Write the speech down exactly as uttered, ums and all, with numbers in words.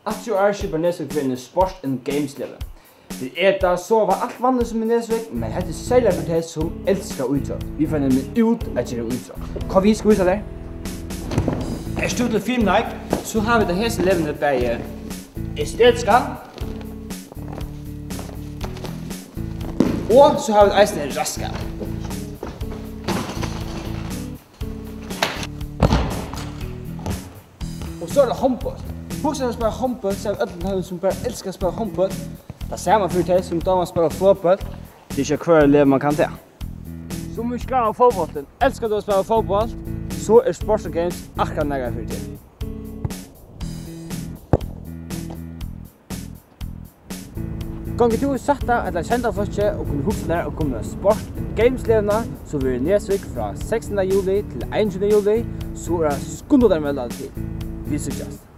Aftur í ár skipar Nesvík fyri eini Sport and Games legu. Vit eta, sova, alt vanligt sum í Nesvík, men hetta er serliga fyri tey, sum elska ítrótt. Vit fara nemliga út at gera ítrótt. Kom, vit skal vísa tær. Ert tú til fimleik, so hava vit á hesi leguni bæði estetiskan, og so hava vit eisini raskan. Og so er tað hondbólt. Hugsa tær at spæla hondbólt saman við øllum teimum, sum bara elska at spæla hondbólt. Tað sama fyri tey, sum dámar at spæla flogbólt. Tað er ikki á hvørjum legi, man kann tað. Sum vit skráa fótbóltin. Elskar tú at spæla fótbólt, so er Sport and Games akkurát nakað fyri teg. Gongur tú í sætta ella sjeynda flokki og kundi hugsað tær at koma á Sport and Games leguna, so verður í Nesvík frá sekstanda juli til einogtjúgunda juli, so er at skunda tær at melda teg til. Vit síggjast.